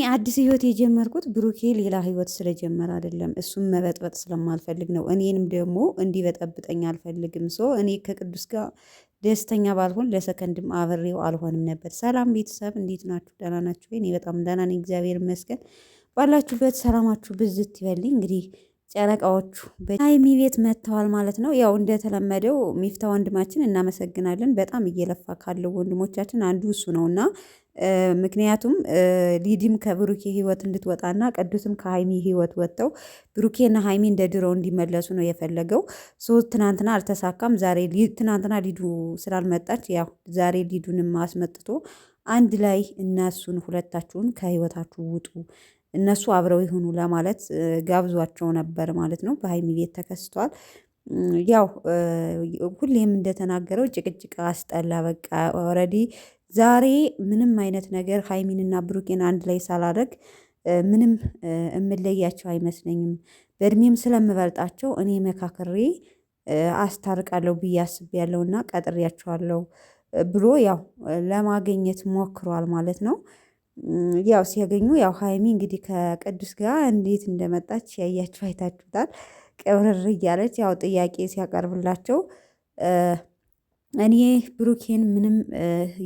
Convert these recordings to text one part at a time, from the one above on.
አዲስ ህይወት የጀመርኩት ብሩኬ ሌላ ህይወት ስለጀመረ አይደለም፣ እሱም መበጥበጥ ስለማልፈልግ ነው። እኔንም ደግሞ እንዲበጠብጠኝ አልፈልግም። So እኔ ከቅዱስ ጋር ደስተኛ ባልሆን ለሰከንድም አብሬው አልሆንም ነበር። ሰላም ቤተሰብ፣ እንዴት ናችሁ? ደህና ናችሁ? እኔ በጣም ደህና ነኝ፣ እግዚአብሔር ይመስገን። ባላችሁበት ሰላማችሁ ብዝት ይበልኝ። እንግዲህ ጨረቃዎቹ በሀይሚ ቤት መጥተዋል ማለት ነው። ያው እንደተለመደው ሚፍታ ወንድማችን እናመሰግናለን። በጣም እየለፋ ካለው ወንድሞቻችን አንዱ እሱ ነውና ምክንያቱም ሊዲም ከብሩኬ ህይወት እንድትወጣና ቅዱስም ከሀይሚ ህይወት ወጥተው ብሩኬና ሀይሚ እንደ ድሮው እንዲመለሱ ነው የፈለገው። So ትናንትና አልተሳካም። ዛሬ ትናንትና ሊዱ ስላልመጣች ያው ዛሬ ሊዱንም አስመጥቶ አንድ ላይ እነሱን ሁለታችሁን ከህይወታችሁ ውጡ፣ እነሱ አብረው ይሁኑ ለማለት ጋብዟቸው ነበር ማለት ነው። በሀይሚ ቤት ተከስቷል። ያው ሁሌም እንደተናገረው ጭቅጭቅ አስጠላ። በቃ already ዛሬ ምንም አይነት ነገር ሀይሚንና ብሩኬን አንድ ላይ ሳላደርግ ምንም እምለያቸው አይመስለኝም። በእድሜም ስለምበልጣቸው እኔ መካከሬ አስታርቃለሁ ብዬ አስቤያለሁና ቀጥሬያቸዋለሁ ብሎ ያው ለማግኘት ሞክሯል ማለት ነው። ያው ሲያገኙ ያው ሀይሚ እንግዲህ ከቅዱስ ጋር እንዴት እንደመጣች ያያችሁ አይታችሁታል። ቅብርር እያለች ያው ጥያቄ ሲያቀርብላቸው እኔ ብሩኬን ምንም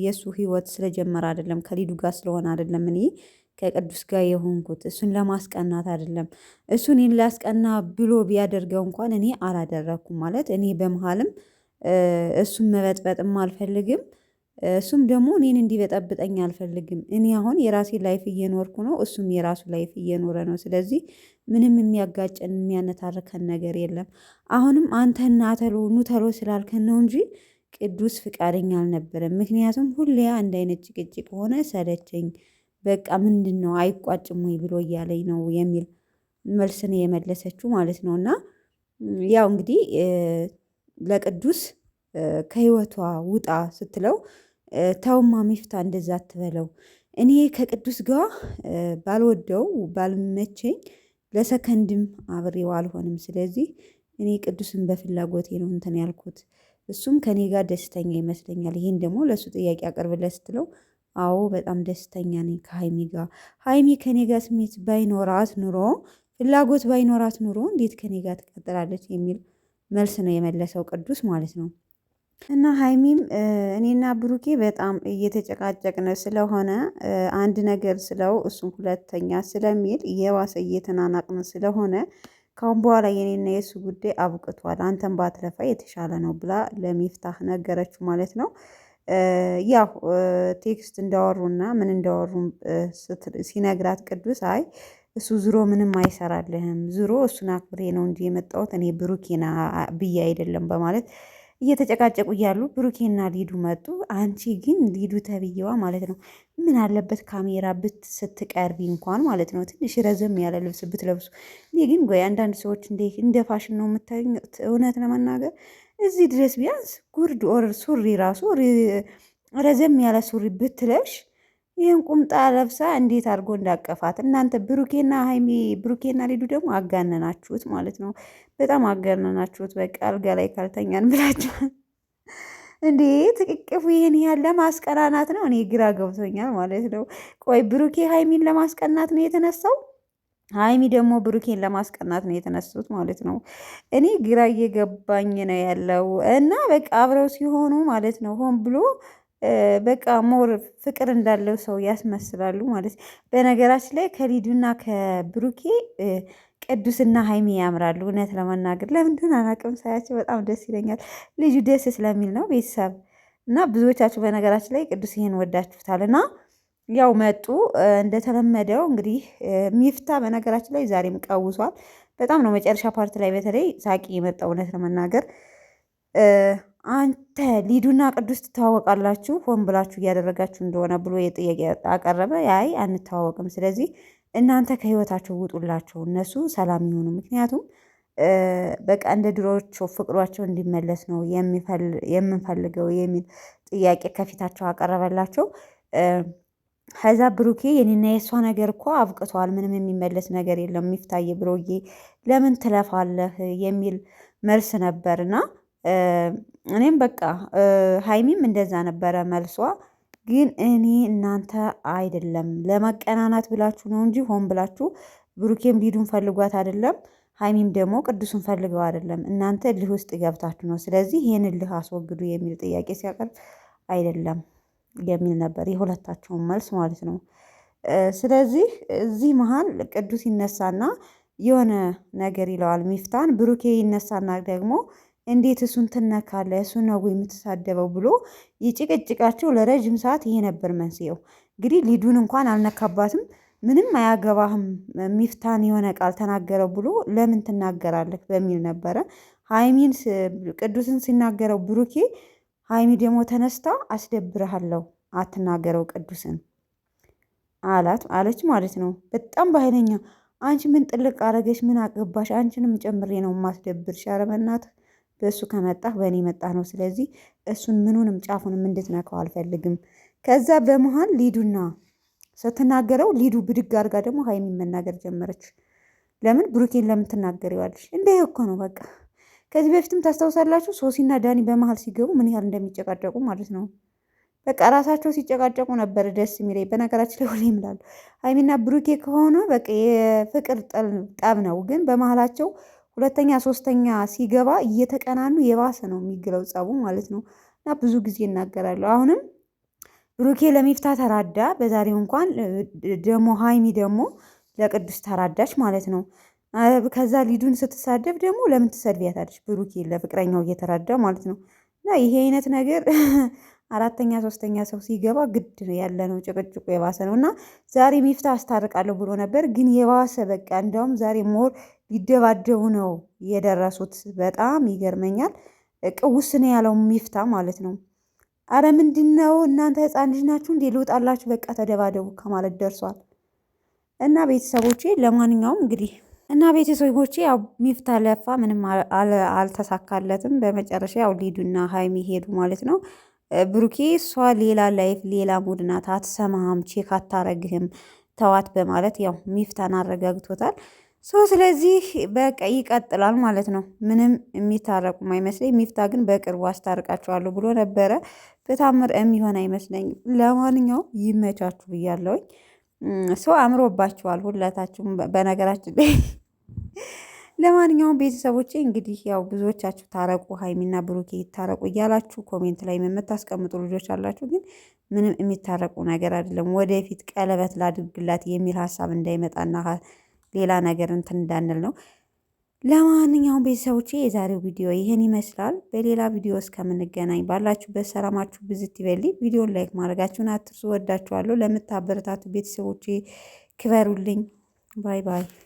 የእሱ ህይወት ስለጀመረ አይደለም ከሊዱ ጋር ስለሆነ አይደለም እኔ ከቅዱስ ጋር የሆንኩት እሱን ለማስቀናት አይደለም። እሱ እኔን ላስቀና ብሎ ቢያደርገው እንኳን እኔ አላደረኩም ማለት እኔ በመሀልም እሱን መበጥበጥም አልፈልግም። እሱም ደግሞ እኔን እንዲበጠብጠኝ አልፈልግም። እኔ አሁን የራሴ life እየኖርኩ ነው፣ እሱም የራሱ life እየኖረ ነው። ስለዚህ ምንም የሚያጋጨን የሚያነታርከን ነገር የለም። አሁንም አንተና ተሎ ኑ ተሎ ስላልከን ነው እንጂ ቅዱስ ፍቃደኛ አልነበረም። ምክንያቱም ሁሌ አንድ አይነት ጭቅጭቅ ሆነ ሰለቸኝ፣ በቃ ምንድን ነው አይቋጭም ወይ ብሎ እያለኝ ነው የሚል መልስ ነው የመለሰችው ማለት ነው። እና ያው እንግዲህ ለቅዱስ ከህይወቷ ውጣ ስትለው ተውማ ሚፍታ እንደዛ አትበለው፣ እኔ ከቅዱስ ጋር ባልወደው ባልመቸኝ ለሰከንድም አብሬው አልሆንም። ስለዚህ እኔ ቅዱስን በፍላጎቴ ነው እንትን ያልኩት እሱም ከኔ ጋር ደስተኛ ይመስለኛል። ይሄን ደግሞ ለእሱ ጥያቄ አቅርብለት ስትለው አዎ በጣም ደስተኛ ነኝ ከሀይሚ ጋር። ሀይሚ ከኔ ጋር ስሜት ባይኖራት ኑሮ ፍላጎት ባይኖራት ኑሮ እንዴት ከኔ ጋር ትቀጥላለች የሚል መልስ ነው የመለሰው ቅዱስ ማለት ነው። እና ሀይሚም እኔና ብሩኬ በጣም እየተጨቃጨቅን ስለሆነ አንድ ነገር ስለው እሱም ሁለተኛ ስለሚል የባሰ እየተናናቅን ስለሆነ ካሁን በኋላ የኔና የእሱ ጉዳይ አብቅቷል፣ አንተን ባትለፋ የተሻለ ነው ብላ ለሚፍታህ ነገረችው ማለት ነው። ያው text እንዳወሩና ምን እንዳወሩ ሲነግራት ቅዱስ አይ እሱ ዙሮ ምንም አይሰራልህም፣ ዙሮ እሱን አክብሬ ነው እንጂ የመጣሁት እኔ ብሩኬና ብዬ አይደለም በማለት እየተጨቃጨቁ እያሉ ብሩኬና ሊዱ መጡ። አንቺ ግን ሊዱ ተብዬዋ ማለት ነው ምን አለበት ካሜራ ብት ስትቀርቢ እንኳን ማለት ነው ትንሽ ረዘም ያለ ልብስ ብትለብሱ። እኔ ግን ቆይ አንዳንድ ሰዎች እንደ ፋሽን ነው የምታዩኝ። እውነት ለመናገር እዚህ ድረስ ቢያንስ ጉርድ or ሱሪ ራሱ ረዘም ያለ ሱሪ ብትለብሽ ይህን ቁምጣ ለብሳ እንዴት አድርጎ እንዳቀፋት እናንተ። ብሩኬና ሀይሚ ብሩኬና ሊዱ ደግሞ አጋነናችሁት ማለት ነው። በጣም አጋነናችሁት። በቃ አልጋ ላይ ካልተኛን ብላችኋል እንዴ! ትቅቅፉ ይህን ያህል ለማስቀናናት ነው? እኔ ግራ ገብቶኛል ማለት ነው። ቆይ ብሩኬ ሀይሚን ለማስቀናት ነው የተነሳው? ሀይሚ ደግሞ ብሩኬን ለማስቀናት ነው የተነሱት ማለት ነው። እኔ ግራ እየገባኝ ነው ያለው እና በቃ አብረው ሲሆኑ ማለት ነው ሆን ብሎ በቃ more ፍቅር እንዳለው ሰው ያስመስላሉ ማለት። በነገራችን ላይ ከሊዱና ከብሩኬ ቅዱስና ሀይሚ ያምራሉ። እውነት ለመናገር ለምንድን አላውቅም፣ ሳያቸው በጣም ደስ ይለኛል። ልጁ ደስ ስለሚል ነው ቤተሰብ እና ብዙዎቻችሁ በነገራችን ላይ ቅዱስ ይሄን ወዳችሁታል። እና ያው መጡ እንደተለመደው እንግዲህ ሚፍታ በነገራችን ላይ ዛሬም ቀውሷል። በጣም ነው መጨረሻ part ላይ በተለይ ሳቂ የመጣው እውነት ለመናገር አንተ ሊዱና ቅዱስ ትተዋወቃላችሁ፣ ሆን ብላችሁ እያደረጋችሁ እንደሆነ ብሎ የጥያቄ አቀረበ። አይ አንተዋወቅም፣ ስለዚህ እናንተ ከህይወታቸው ውጡላቸው፣ እነሱ ሰላም ይሁኑ። ምክንያቱም በቃ እንደ ድሮዎቹ ፍቅሯቸው እንዲመለስ ነው የምንፈልገው የሚል ጥያቄ ከፊታቸው አቀረበላቸው። ከዛ ብሩኬ የኔና የእሷ ነገር እኮ አብቅቷል፣ ምንም የሚመለስ ነገር የለም፣ ሚፍታዬ ብሮዬ ለምን ትለፋለህ የሚል መልስ ነበርና እኔም በቃ ሀይሚም እንደዛ ነበረ መልሷ። ግን እኔ እናንተ አይደለም ለመቀናናት ብላችሁ ነው እንጂ ሆን ብላችሁ ብሩኬም ሊዱን ፈልጓት አይደለም፣ ሀይሚም ደግሞ ቅዱሱን ፈልገው አይደለም። እናንተ እልህ ውስጥ ገብታችሁ ነው። ስለዚህ ይህን እልህ አስወግዱ የሚል ጥያቄ ሲያቀርብ አይደለም የሚል ነበር የሁለታቸውን መልስ ማለት ነው። ስለዚህ እዚህ መሀል ቅዱስ ይነሳና የሆነ ነገር ይለዋል ሚፍታን። ብሩኬ ይነሳና ደግሞ እንዴት እሱን ትነካለህ? እሱን ነው የምትሳደበው ብሎ ይጭቅጭቃቸው ለረጅም ሰዓት። ይሄ ነበር መንስኤው። እንግዲህ ሊዱን እንኳን አልነካባትም። ምንም አያገባህም ሚፍታን የሆነ ቃል ተናገረው ብሎ ለምን ትናገራለህ በሚል ነበረ ሀይሚን ቅዱስን ሲናገረው ብሩኬ፣ ሀይሚ ደግሞ ተነስታ አስደብርሃለሁ አትናገረው ቅዱስን አላት አለች ማለት ነው። በጣም በኃይለኛ አንቺ ምን ጥልቅ አረገሽ? ምን አገባሽ? አንቺንም ጨምሬ ነው የማስደብርሽ። ኧረ በእናትህ በእሱ ከመጣህ በእኔ መጣህ ነው። ስለዚህ እሱን ምኑንም ጫፉንም እንድትነካው አልፈልግም። ከዛ በመሀል ሊዱና ስትናገረው ሊዱ ብድግ አድርጋ ደግሞ ሀይሚን መናገር ጀመረች። ለምን ብሩኬን ለምን ትናገሪዋለሽ? እንደ እኮ ነው በቃ። ከዚህ በፊትም ታስታውሳላችሁ ሶሲና ዳኒ በመሀል ሲገቡ ምን ያህል እንደሚጨቃጨቁ ማለት ነው። በቃ ራሳቸው ሲጨቃጨቁ ነበር ደስ የሚለኝ። በነገራችን ላይ ሁሌ እምላለሁ ሀይሚና ብሩኬ ከሆነ በቃ የፍቅር ጠብ ነው፣ ግን በመሀላቸው ሁለተኛ ሶስተኛ ሲገባ እየተቀናኑ የባሰ ነው የሚግለው ጸቡ ማለት ነው። እና ብዙ ጊዜ እናገራለሁ። አሁንም ብሩኬ ለሚፍታ ተራዳ፣ በዛሬው እንኳን ደግሞ ሀይሚ ደግሞ ለቅዱስ ተራዳች ማለት ነው። ከዛ ሊዱን ስትሳደብ ደግሞ ለምን ትሰድቢያታለች? ብሩኬ ለፍቅረኛው እየተራዳ ማለት ነው። እና ይሄ አይነት ነገር አራተኛ ሶስተኛ ሰው ሲገባ ግድ ያለ ነው፣ ጭቅጭቁ የባሰ ነው። እና ዛሬ ሚፍታ አስታርቃለሁ ብሎ ነበር፣ ግን የባሰ በቃ እንደውም ዛሬ more ሊደባደቡ ነው የደረሱት። በጣም ይገርመኛል። ቅውስ ነው ያለው ሚፍታ ማለት ነው። አረ ምንድን ነው እናንተ ህፃን ልጅ ናችሁ እንዴ? ልውጣላችሁ፣ በቃ ተደባደቡ ከማለት ደርሷል። እና ቤተሰቦቼ ለማንኛውም እንግዲህ እና ቤተሰቦቼ ያው ሚፍታ ለፋ፣ ምንም አልተሳካለትም። በመጨረሻ ያው ሊዱና ሀይሚ ሄዱ ማለት ነው። ብሩኬ እሷ ሌላ life ሌላ mood ናት፣ አትሰማህም፣ check አታረግህም፣ ተዋት በማለት ያው ሚፍታን አረጋግቶታል። so ስለዚህ በቃ ይቀጥላል ማለት ነው። ምንም የሚታረቁም አይመስለኝ። ሚፍታ ግን በቅርቡ አስታርቃቸዋለሁ ብሎ ነበረ። በታምር የሚሆን አይመስለኝም። ለማንኛውም ይመቻችሁ ብያለሁኝ። ሰው አምሮባችኋል ሁለታችሁም በነገራችን ላይ ለማንኛውም ቤተሰቦቼ እንግዲህ ያው ብዙዎቻችሁ ታረቁ፣ ሀይሚና ብሩኬ ይታረቁ እያላችሁ comment ላይ የምታስቀምጡ ልጆች አላችሁ። ግን ምንም የሚታረቁ ነገር አይደለም። ወደፊት ቀለበት ላድርግላት የሚል ሀሳብ እንዳይመጣና ሌላ ነገር እንትን እንዳንል ነው። ለማንኛውም ቤተሰቦቼ የዛሬው ቪዲዮ ይህን ይመስላል። በሌላ ቪዲዮ እስከምንገናኝ ባላችሁበት ሰላማችሁ ብዝት ይበልኝ። ቪዲዮን like ማድረጋችሁን አትርሱ። ወዳችኋለሁ። ለምታበረታቱ ቤተሰቦቼ ክበሩልኝ። bye bye።